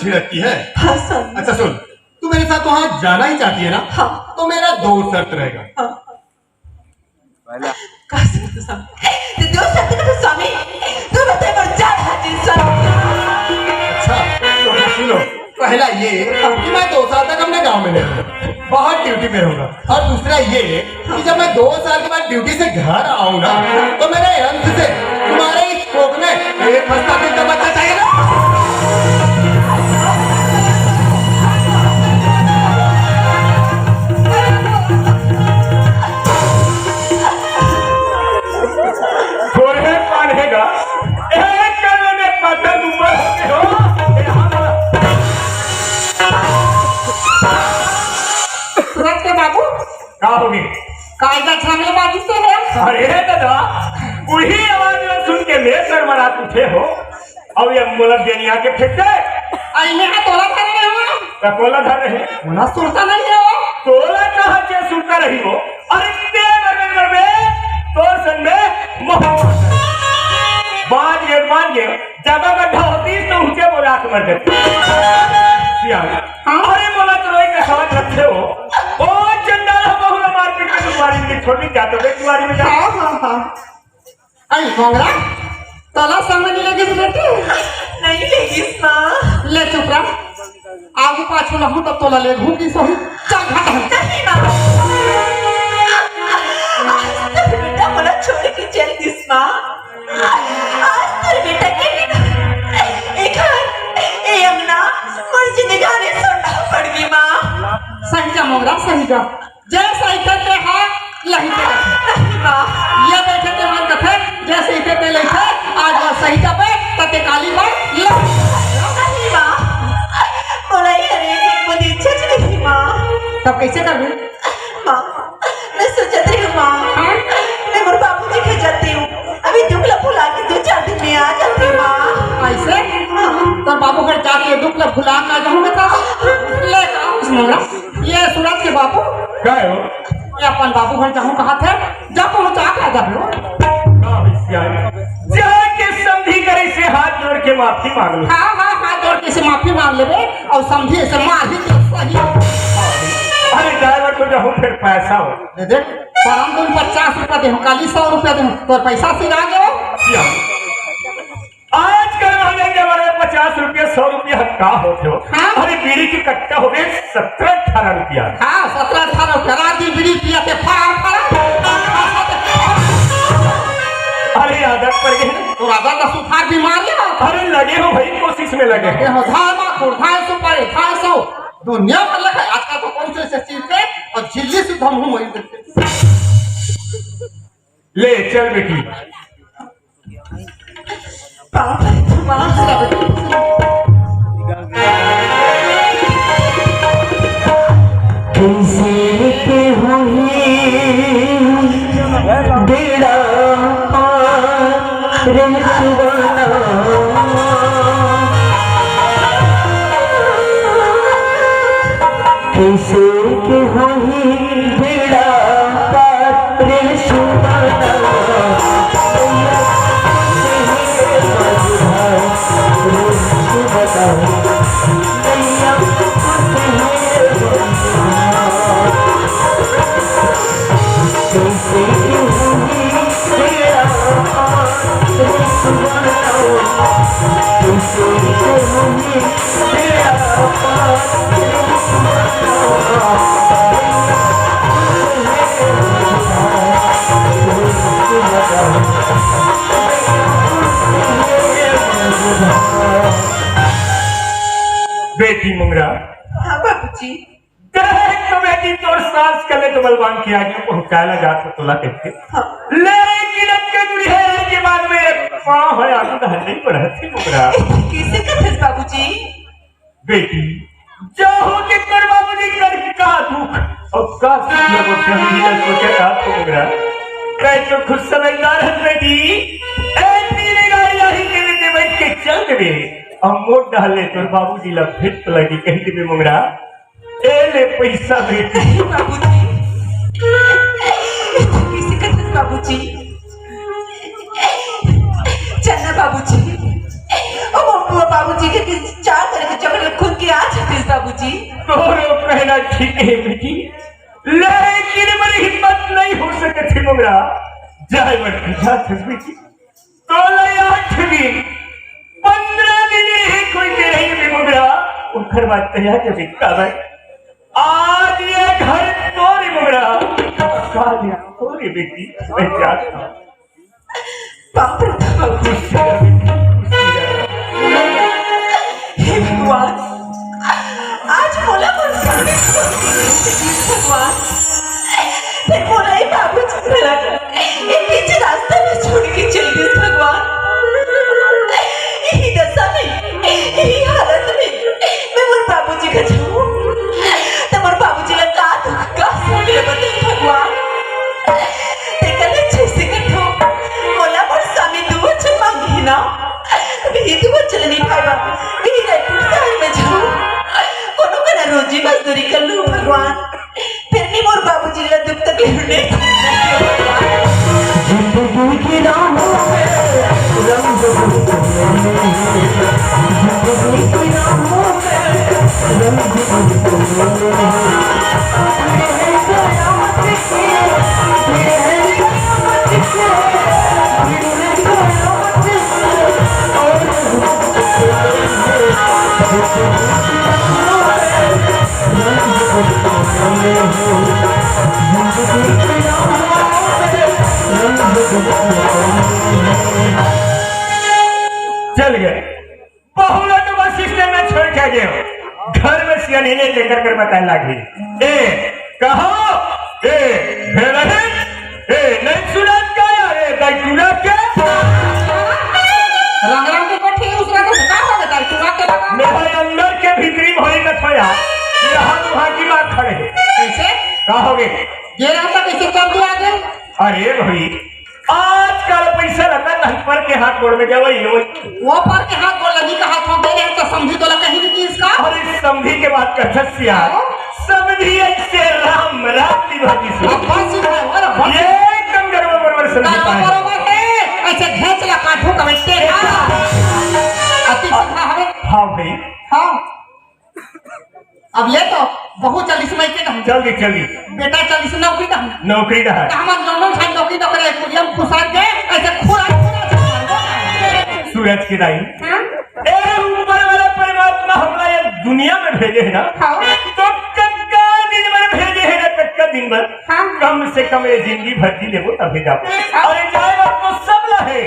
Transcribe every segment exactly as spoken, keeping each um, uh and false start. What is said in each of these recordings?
अच्छी लगती है। हाँ स्वामी। अच्छा सुन, तू मेरे साथ वहाँ जाना ही चाहती है ना? हाँ। तो मेरा दो शर्त रहेगा। हाँ। पहला। का शर्त स्वामी? तो दो शर्त का तो स्वामी, तू बता मोर जान हाजिर स्वामी। अच्छा, तो सुनो, पहला ये कि मैं दो साल तक अपने गांव में नहीं रहूंगा, बाहर ड्यूटी पे रहूंगा। और दूसरा ये कि जब मैं दो साल के बाद ड्यूटी से घर आऊं ना, तो मेरे अंत से तुम्हारे इस कोख में एक हफ्ता दिन का बच्चा चाहिए ना। थोड़े पान हैगा, एक कर लेने पत्थर ऊपर होते हो। सूरज के बाबू, का होगे? कायदा छांगले बाजी से है। अरे दादा, वही आवाज में सुन के मैं शर्मरात उठे हो। अब ये मोला बेनिया के फेंक दे। अइने हा तोला धरे रहे हो। त कोला धरे रहे? मोला सुरता नहीं है वो। तोला कहाँ के सुरता रही हो? अरे बे, बे, बे, बे, बे, तोर संग में मोहब्बत। बांध गए, बांध गए। ज्यादा गड्ढा होती तो ऊंचे बोला के मर जाते। सियान। हाँ? अरे मोला तो रोई का सवाल रखे हो। ओ चंडाल हो, बहुला मारपीट में तुम्हारी भी छोड़ दी, जा तो देख तुम्हारी में जा। हाँ, हाँ, हाँ। अरे मोंगरा, तोला संग नहीं लेगिस बेटी? नहीं लेगिस माँ। ले चुप रह। आगू पाछू लहू तब तोला ले घूम की सही। चल घाट हम। नहीं माँ। आज तो बेटा मोला छोड़ के चल दिस माँ। आज तो बेटा के बिना ए घर, ए अंगना, मोर जिंदगानी सुन्ना पड़ गई माँ। सही जा मोंगरा, सही जा। जय सहिते ते हा, लहिते रखे। नहीं माँ। ये बैठे ते मान कथे, जय सहिते ते लहिते, आज वो सहिता पे, तते काली माँ, लहिते। नहीं माँ। मोला ये रे, एक बुद्धि इच्छा च नहीं माँ। तब कैसे करबे? माँ, मैं सोचत रही हूँ माँ, हाँ? मैं मोर बाबूजी घर जाती हूँ, अभी दुख ला भुला के दो चार दिन में आ जाती हूँ माँ। ऐसे? हाँ। तोर बाबू घर जाके दुख ला भुला के आ जाऊंगा तब? ले जाओ इस मोंगरा। ये सूरज के बापू। का हो? ये अपन बाबू घर जाहूं कहा थे, जा पहुंचा के आ जा बेटा। का बिस्याई? जाके समधी करे से हाथ जोड़ के माफी मांग लो। हाँ, हाँ, हाथ जोड़ के से माफी मांग लेबे और समधी से मार ही के सही। अरे ड्राइवर तो जाहूं फिर पैसा हो। दे दे, परम दिन पचास रुपया दे, काली सौ रुपया दे, तोर पैसा सिरा गयो। क्या? आजकल वाले जमाने में पचास रुपया, सौ रुपया का होथे हो? हाँ। अरे बीड़ी के कट्टा हो गए सत्रह अठारह रुपया। हाँ, सत्रह अठारह रुपया। रात दिन बीड़ी पिया के फाड़, फाड़। अरे आदत पड़ गई। तो राजा का सुखार बीमार है। अरे लगे हो भाई, कोशिश में लगे हो। ये हो धामा, खुरधाए सो परे, खाए सो। दुनिया भर लगा, आजकल तो कौन से चीज पे और झिल्ली से धम हूँ वही। ले चल बेटी। पाँव परे माँ। कैसे के होही बेड़ा पार सुगना। कैसे के होही बेड़ा पार रे सुगना। बेटी मुंगरा। हाँ बाबूजी। देख तो बेटी, तोर सास कले तो बलवान के आगे पहुंचाए ला जात हो तोला कहिके। हाँ। लेकिन अब के दूरी है के बाद में पाँव है आगे तो नहीं बढ़त थी मुंगरा। कैसे कथस बाबूजी? बेटी, जाहूं के तोर बाबूजी कर का दुख और का सुख लगो, कभी न सोचे का तो मुंगरा। मैं तो खुद समझदार हूँ बेटी। ए तीन गाड़ी आही के बेटे बैठ के चल देबे। और मोट डाले तोर बाबूजी ला भेंट लगी कही देबे मुंगरा। ए ले पैसा बेटी। बाबूजी, कैसे करते बाबूजी? चल ना बाबूजी, ओ बबुआ बाबूजी के बीच चार तरह के झगड़े ए बेटी, लेकिन मोर हिम्मत नहीं हो सकत हे मोगरा। जाय बर पूछा थस बेटी, तोला आठ दिन, पंद्रह दिन ही कोई के रही बे मोगरा, ओकर बाद तैयार के बिकता भाई। आज ये घर तोरे मोगरा, काल ये तोरे बेटी, मैं जात हूँ। बाप रे बाप। हे भगवान, आज मोला मोर सामने भगवान, फेर मोला ये बाबूजी घर, ये बीच रास्ता में छोड़ के चल दिस भगवान। यही दशा में, यही हालत में मैं मोर बाबूजी घर जाऊं, त मोर बाबूजी ला का दुख, का सुख ले बताऊं भगवान। तेकर ले जइसे करथो, मोला मोर स्वामी दू वचन मांगे हे ना, वही दू वचन निभाए बर, वही रायपुर शहर में जाऊं, कोनो करा रोजी मजदूरी कर लूं भगवान, फेर भी मोर बाबूजी ला दुख तकलीफ नहीं। जिंदगी की राहों में रंग बदलते हैं, जिंदगी की राहों में रंग बदलते हैं। चल गए। बहू ला तो बस स्टैंड में छोड़ के आ गए हो। घर में सियानी ने लेकर कर बताने लगी। ए, कहो, ए, हे रहे, ए, नहीं सुनात का यार, ए, दाई टूरा के? रंग रंग के कोठी, उसका तो बेकार हो गया, दाई टूरा के लगा। मेरे अंदर के भीतरी में होई कथोया, ये हम वहाँ की बात खड़े हैं। कैसे? कहोगे? ये रहता कैसे कर दिया आगे? अरे भाई, आजकल पैसा रहता नहीं, पर के हाथ गोड़ में जावे, ये वही। वो पर के हाथ गोड़ लगी का हाथ में दे रहे तो समधी तो लगा ही नहीं इसका। अरे समधी के बात कर छसिया। हाँ। समधी ऐसे राम राम निभाती सु। अब बस ही भाई, अरे बस। ये एकदम गड़बड़ बड़बड़ समधी दादा पाए। बरोबर है, ऐसे घेच ला काटू का बेटे का। अति सीधा हवे। हाँ भाई। हाँ। अब ये तो बहुत जल्दी समय के ढंग। जल्दी, जल्दी। बेटा जल्दी से नौकरी ढंग। नौकरी ढंग। तो हमारे दोनों भाई नौकरी तो करे, कुरियम कुसार के, ऐसे खुरा, खुरा से मार दो। सूरज की दाई। हाँ? ए ऊपर वाला परमात्मा हमला ये दुनिया में भेजे है ना, हाँ। तो कतका दिन भर भेजे है ना, कतका दिन भर। हाँ। कम से कम ये जिंदगी भर जी लेबो तब भेजा। हाँ। अरे जाए बात तो सब ला है,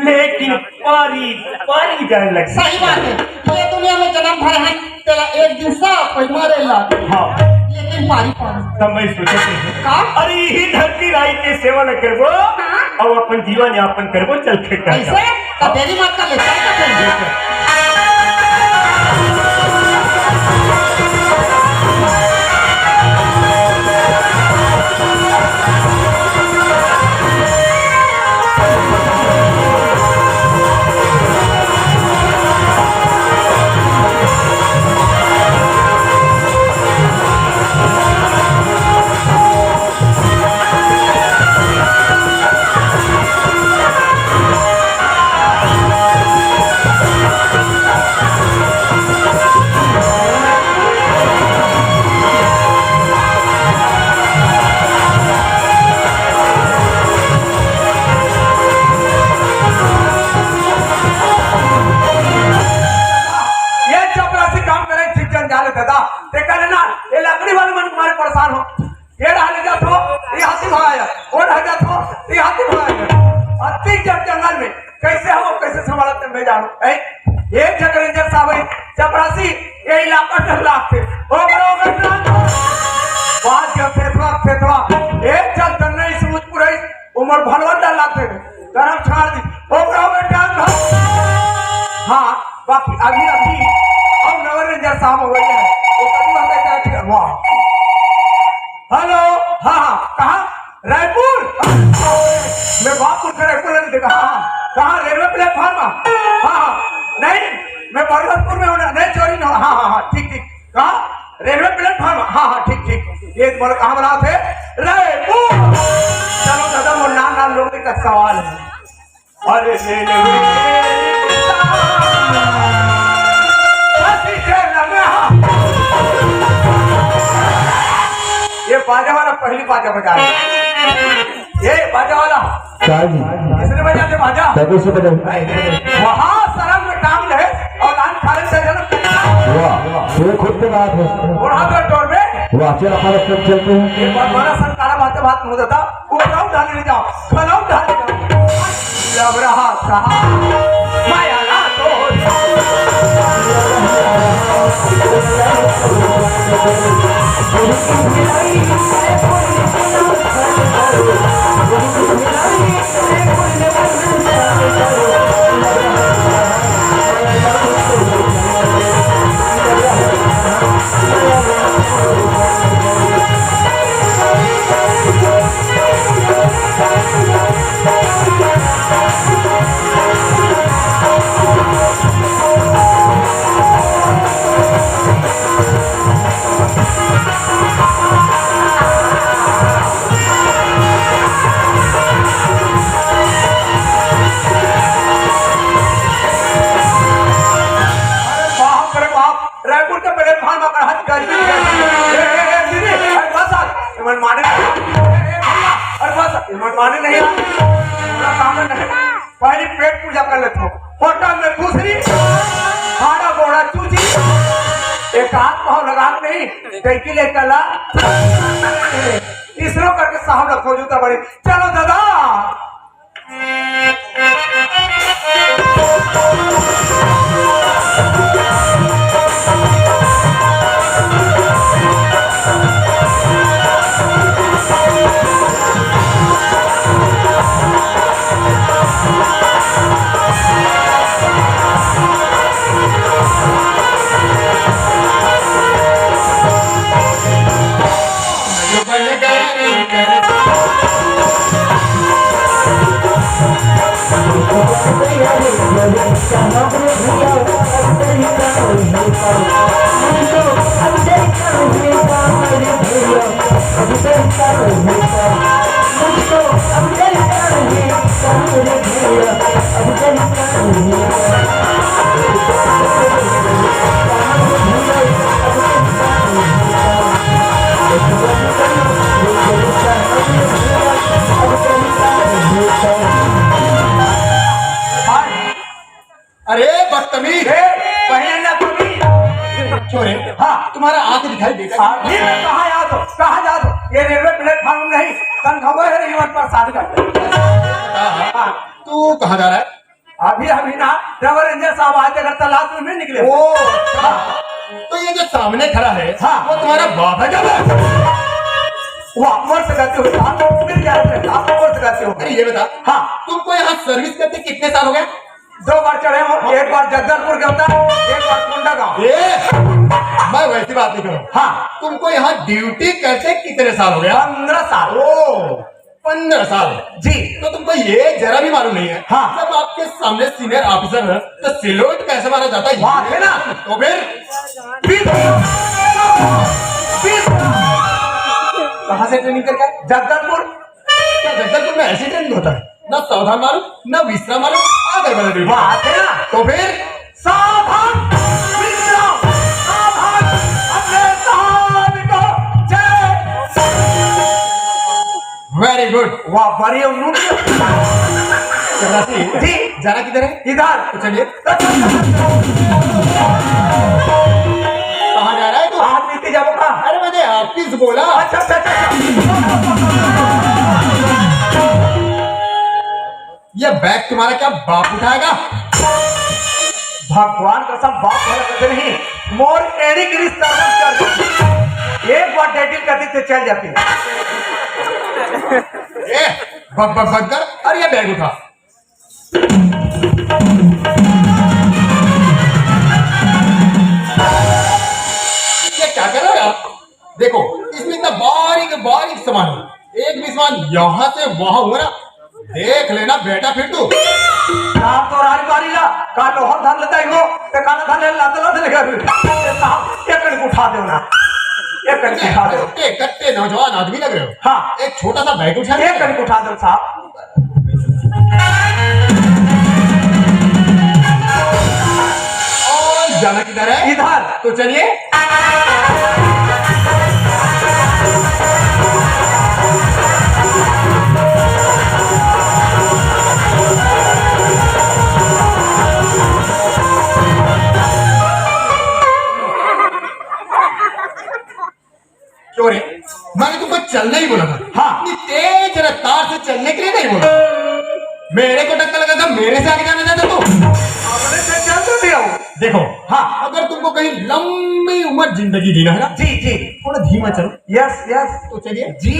लेकिन पारी, पारी जाए लगे। सही बात है। ये दुनिया में जन्म भर है, तेला एक दिन सब कोई मारे ला। हाँ। लेकिन पारी पारी। तब मैं सोचत हूँ, का? अरे यही धरती राई के सेवा न करबो, हाँ। और अपन जीवन यापन करबो, चल खेत कैसे? तो देरी मत कर ले, चल तो फिर। ये चपरासी काम करे, ठीक जन जाले दादा। ते करे ना, ये लकड़ी वाले मन मारे परेशान हो। ये रहा ले जात हो, ये हाथी भाई आया। वो रहा जात हो, ये हाथी भाई आया। अति जब जंगल में कैसे हो, कैसे संभालत मैं जानू। ए, एक जग रेंजर साहब है, चपरासी, ये इलाका डर लागते। ओ बरो, ओ बरो, बात जब फेथवा, फेथवा, एक जग दन्नई सूझ पुरई, उमर भलवा डर लागते। गरम छाड़ दी। ओ बरो, ओ बरो, हाँ, बाकी अभी, अभी हम नवर रेंजर साहब हो गए हैं। वो कभी हम कहते हैं, ठीक है, वाह। हेलो, हाँ, हाँ, कहाँ? रायपुर? मैं बाप पुरखा रायपुर नहीं देखा। हाँ, हाँ। कहाँ? Railway platform? हाँ, हाँ। नहीं, मैं बरबसपुर में हूँ ना। नहीं, चोरी ना। हाँ, हाँ, हाँ, ठीक, ठीक। कहाँ? Railway platform? हाँ, हाँ, ठीक, ठीक। ये बोलो, कहाँ बना थे? रायपुर। चलो दादा, वो नाम नाम लोग का सवाल है। अरे रेलवे के फंसी से लम्हा। बाजा वाला पहली बाजा बजा रहे। ये बाजा वाला। का जी? किसने बजा दे बाजा? तभी से बजा। वहाँ शर्म में टांग ले और लान खाले से जन्म। वाह, ये खुद पे बात है। और हाथ में टोर में। वाह, चल हमारा सब चलते हैं। ये बात वाला सर काला बात, बात मुझे था। ऊपर उठा ले जाओ, खड़ा उठा ले जाओ। लग रहा था माया ना तो। अरे बाप रे बाप, रायपुर के प्लेटफॉर्म पर हाथ गर्मी गर्मी। ए, ए, ए, दीदी, अरे बस आ, इमन माने नहीं। ए, ए, भैया, अरे बस, इमन माने नहीं आ। पूरा काम नहीं। पहली पेट पूजा कर लेते हो। होटल में दूसरी, खाना बोड़ा चूची। एक हाथ पाँव लगा के नहीं, टैंकी ले चला। इसरो करके साहब रखो जूता बड़ी। चलो दादा। अरे बदतमीज। ए, पहले ना तो भी। छोरे, हाँ। तुम्हारा आंख दिखाई देता है? अभी मैं कहाँ याद हो, कहाँ याद हो? ये रेलवे प्लेटफॉर्म नहीं, तन खबर है नहीं, पर साथ करते। हाँ, हाँ। हाँ। तू कहाँ जा रहा है? अभी, अभी ना, ड्राइवर इंजन साहब आज अगर तलाश में नहीं निकले। ओ, अच्छा। तो ये जो सामने खड़ा है, हाँ। वो तुम्हारा बाप है क्या? वो अकबर से कहते हो, आप तो फिर क्या करते हैं? आप अकबर से कहते हो। अरे ये बता, हाँ। तुमको यहाँ सर्विस करते कितने साल हो गए? दो बार चढ़े हो, एक बार जगदलपुर के होता है, एक बार कोंडागांव। ए, मैं वैसी बात नहीं करूँ। हाँ। तुमको यहाँ ड्यूटी करते कितने साल हो गया? पन्द्रह साल। ओ, पन्द्रह साल। जी। तो तुमको ये जरा भी मालूम नहीं है? हाँ। जब आपके सामने सीनियर ऑफिसर है, तो सैल्यूट कैसे मारा जाता है? वाह, है ना? तो फिर? बीस, बीस। कहाँ से ट्रेनिंग करके आए? जगदलपुर। क्या जगदलपुर में ऐसी ट्रेनिंग होता है? ना सावधान मारो, ना विश्राम मारो, आगे बढ़ो ड्यूटी। बात है ना? तो फिर? सावधान, विश्राम, सावधान, अपने साहब को जय। Very good। वाह, बड़ी उन्नून। चपरासी, जी। जाना किधर है? इधर। तो चलिए। कहाँ जा रहा है तू? आप नीचे जाओ का? अरे मैंने ऑफिस बोला। अच्छा, अच्छा, अच्छा, अच्छा। ये बैग तुम्हारा क्या बाप उठाएगा? भगवान कसम, बाप भला कदे नहीं। मोर एड़ी गिरी तरफ चल। एक बार डेटिल करती तो चल जाती। ए, बक, बक, बक कर। अरे ये बैग उठा। ये क्या कर रहे हो यार? देखो, इसमें इतना बारीक बारीक सामान है, एक भी सामान यहाँ से वहां हुआ ना, देख लेना बेटा फिर तू। काम तो राजबारी ला, का लोहा धर लेता है वो, ते काला धर ले, लात लात लेगा। ये काम, ये कड़ी उठा दो ना, ये कड़ी उठा दो। कट्टे, कट्टे नौजवान आदमी लग रहे हो। हाँ। एक छोटा सा बैग उठा ये दो। कड़ी उठा दो साहब। और जाना किधर है? इधर। तो चलिए। मेरे को धक्का लगा था, मेरे से आगे जाना चाहते हो? अपने से चल तो दिया हूँ। देखो, हाँ। अगर तुमको कहीं लंबी उम्र जिंदगी जीना है ना, जी, जी। थोड़ा धीमा चलो। Yes, yes. तो चलिए। जी।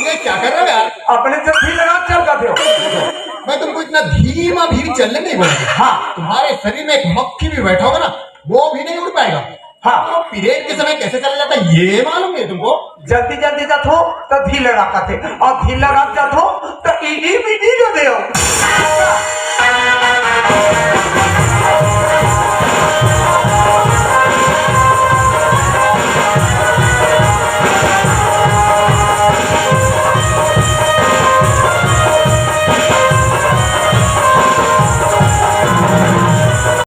ये क्या कर रहे हो यार? अपने से धीरे ना चल जाते हो। मैं तुमको इतना धीमा भी चलने नहीं बोला। हाँ। तुम्हारे शरीर में एक मक्खी भी बैठा होगा ना, वो भी नहीं उड़ पाएगा। हाँ। तो पीरियड के समय कैसे चला जाता है, ये मालूम नहीं तुमको? जल्दी जल्दी जात हो तो धीरे रखा थे, और धीरे रख जात हो तो ईडी बीडी जो दे हो।